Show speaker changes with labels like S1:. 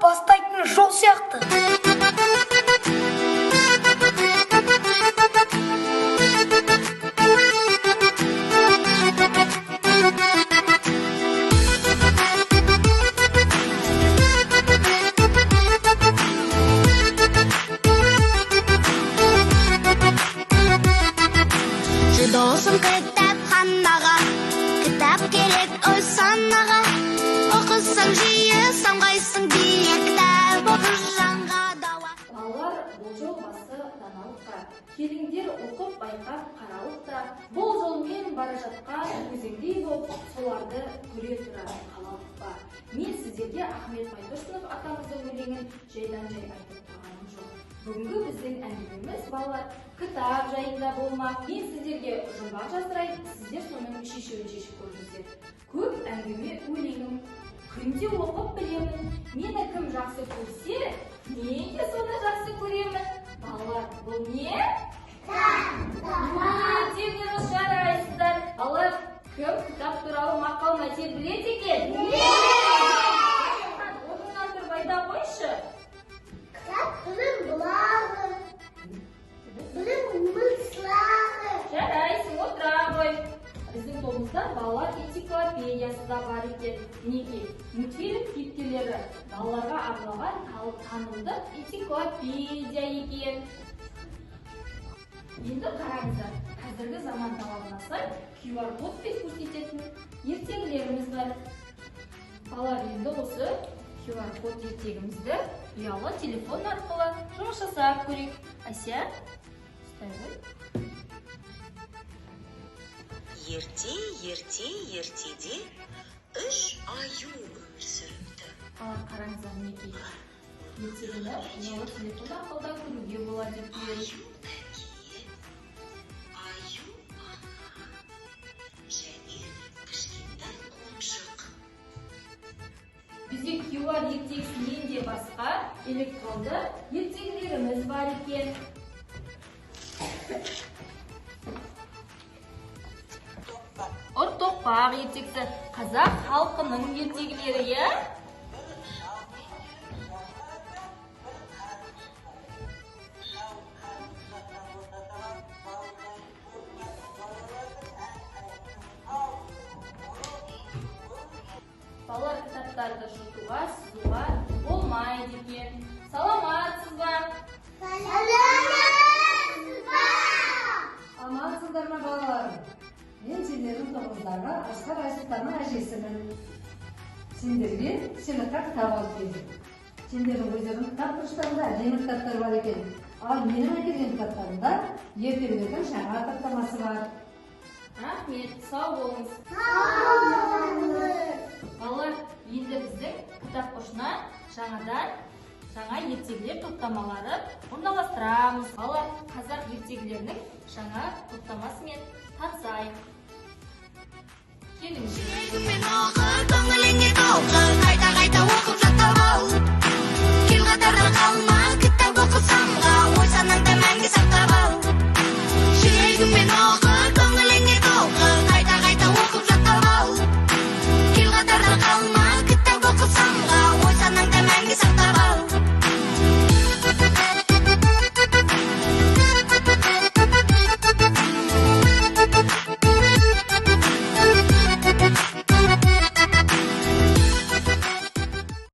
S1: бастайтын жол сияқты.
S2: Досым кітапханаға, кітап керек ой санаға. Оқысаң жиі самғайсың биік, кітап оқы жанға дауа.
S3: Балалар, бұл жол басы даналыққа. Келіңдер, оқып, байқап, қаралық та, бұл жолмен бара жатқан өзіңдей боп, соларды көре тұра қалалық па? Мен сіздерге Ахмет Байтұрсынов атамыздың өлеңін жайдан-жай айтып тұрғаным жоқ. Бүгінгі біздің әңгімеміз, балалар, кітап жайында болмақ. Мен сіздерге жұмбақ жаздырайын, сіздер соның шешуін шешіп көріңіздер. Көп әңгіме өлеңім, күнде оқып білемін. Мені кім жақсы көрсе, мен де соны жақсы көремін. Балалар, бұл не? Өте дұрыс, жарайсыздар. Балалар, кім кітап туралы мақал мәтел біледі екен? Орныңнан тұрып айта қойшы.
S2: Кітап білім бұлағы, білім өмір сылағы.
S3: Жарайсың, отыра ғой. Біздің тобымызда балалар энциклопедиясы да бар екен. Мінекей, мультфильм кейіпкерлері балаларға арналған танымдық энциклопедия екен. Енді қараңыздар, қазіргі заман талабына сай QR кодпен көрсететін ертегілеріміз бар. Балалар, енді осы QR код ертегімізді ұялы телефон арқылы жұмыс жасап көрейік. Әсия, ұстай ғой.
S4: Ерте, ерте, ертеде үш аю өмір сүріпті.
S3: Балалар, қараңыздар, мінекей, ертегіні ұялы телефон арқылы да көруге болады екен.
S4: Аю әке, аю ана және кішкентай қонжық.
S3: Бізде QR ертегісінен де басқа электронды ертегілеріміз бар екен. Ұр тоқпақ ертегісі қазақ халқының ертегілері, иә? Балалар, кітаптарды жыртуға, сызуға болмайды екен. Саламатсыз ба?
S2: Саламатсыз ба?
S5: Амансыздар ма, балаларым? Мен сендердің тобыңыздағы Асқар, Айсұлтанның әжесімін. Сендерге сыйлыққа кітап алып келдім. Сендердің өздеріңнің кітап бұрыштарында әдемі кітаптар бар екен. Ал менің әкелген кітаптарымда ертегілердің жаңа топтамасы бар.
S3: Рахмет, сау болыңыз.
S2: Сау болыңыз.
S3: Балалар, енді біздің кітап бұрышына жаңадан жаңа ертегілер топтамалары орналастырамыз. Балалар, қазақ ертегілерінің жаңа топтамасымен танысайық. Келіңіздер.
S2: Жүрегіңмен оқы, көңіліңе толқы, қайта қайта.